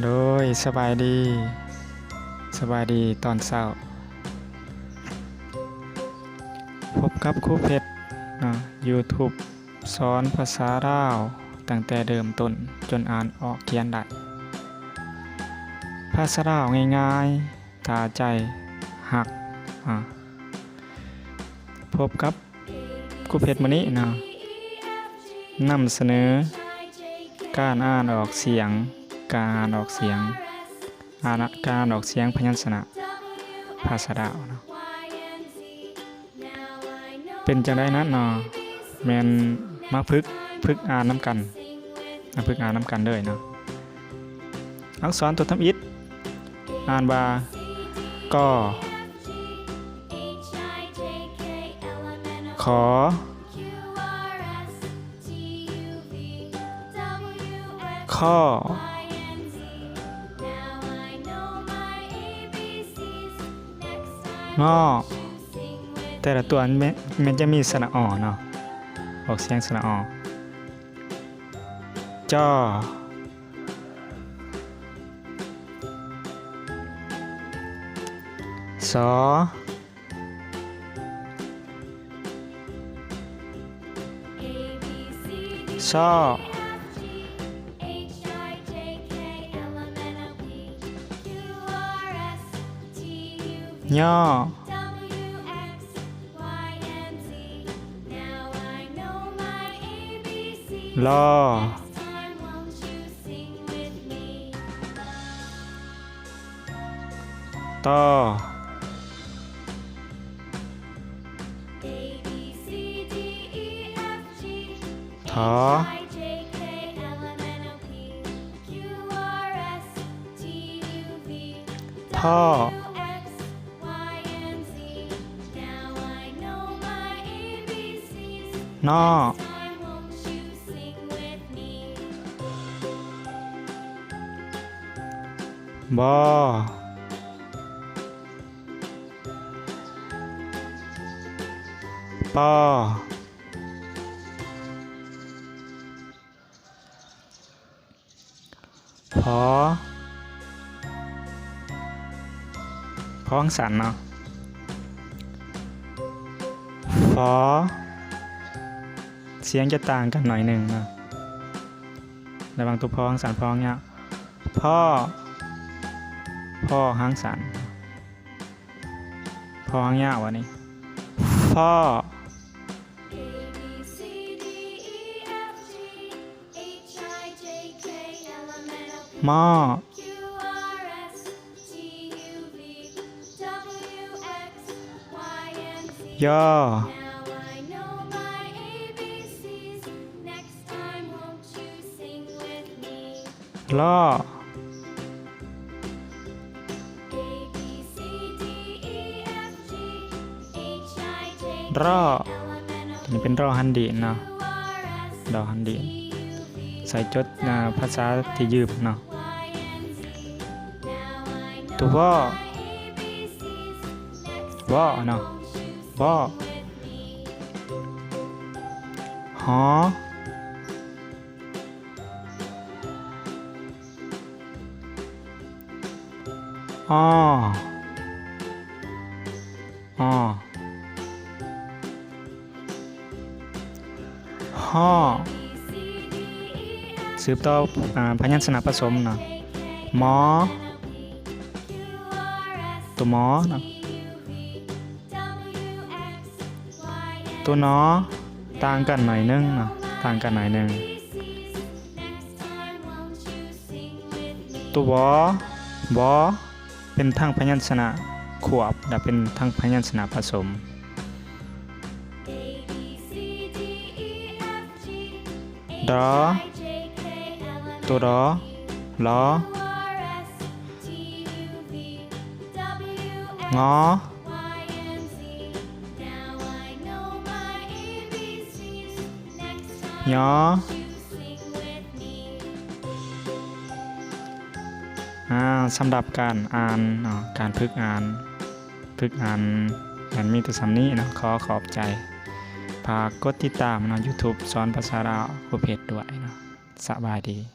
ໂດຍ ສະບາຍດີ ສະບາຍດີຕອນເຊົ້າ. ພົບກັບຄູເພັດເນາະ ຢູທູບສອນພາສາລາວ ຕັ້ງແຕ່ເລີ່ມຕົ້ນຈົນອ່ານອອກຂຽນໄດ້. ພາສາລາວງ່າຍໆ ຖ້າໃຈຮັກ ອາ ພົບກັບ ຄູເພັດມື້ນີ້ເນາະ ນຳສະເໜີການອ່ານອອກສຽງ, ການອ່ານອອກສຽງ, ອ່ານ ການອ່ານອອກສຽງພະຍັນຊະນະພາສາລາວເນາະ. ເປັນຈັ່ງໃດນັ້ນເນາະ? ແມ່ນມາຝຶກ, ຝຶກອ່ານນຳກັນ, ມາຝຶກອ່ານນຳກັນເລີຍເນາະ. ອັກສອນຕົວທຳອິດ ອ່ານວ່າ ກໍ ຂໍ ຂໍ້ ງໍ. ແຕ່ລະຕົວແມ່ນ ແມ່ນຈະມີສະຫຼະ ອ ເນາະ, ອອກສຽງສະຫຼະ ອ. ຈໍ ສໍ ຊໍ ຍໍ ລໍ ຕໍ ຖໍ ທໍ ນໍ ບໍ ປໍ ພໍ ພໍຫາງສັ້ນເນາະ ຟໍ ສຽງຈະຕ່າງກັນໜ້ອຍໜຶ່ງເນາະ ລະຫວ່າງຕົວ ພໍຫາງສັ້ນ ພໍຫາງຍາວ ພໍ ພໍຫາງສັ້ນ ພໍຫາງຍາວ ບາດນີ້ ຟໍ ມໍ ຍໍ ລໍ ລໍ ຕົວນີ້ເປັນ ລໍ ຫັນດີນເນາະ ລໍ ຫັນດີນ ໃສ່ຈົດ ອາ ພາສາທີ່ຢືມເນາະ ຕົວ ວໍ ວໍ ເນາະ ວໍ ຫໍ ອໍ ອໍ ຫໍ ສືບຕໍ່ ອາ ພະຍັນຊະນະປະສົມເນາະ ມໍ ຕົວ ມໍ ເນາະ ຕົວ ນໍ ຕ່າງກັນໜ້ອຍໜຶ່ງເນາະ ຕ່າງກັນໜ້ອຍໜຶ່ງ ຕົວ ວໍ ວໍ ເປັນທັງພະຍັນຊະນະຄວບ ແລະ ເປັນທັງພະຍັນຊະນະປະສົມ ດໍ ຕົວ ດໍ ລໍ ງໍ ຍໍ ອາ ສຳລັບການອ່ານເນາະ ການຝຶກອ່ານ ຝຶກອ່ານແມ່ນມີແຕ່ສ່ຳນີ້ເນາະ ຂໍຂອບໃຈ ຝາກກົດຕິດຕາມເນາະ ຢູທູບສອນພາສາລາວຄູເພັດດ້ວຍເນາະ ສະບາຍດີ.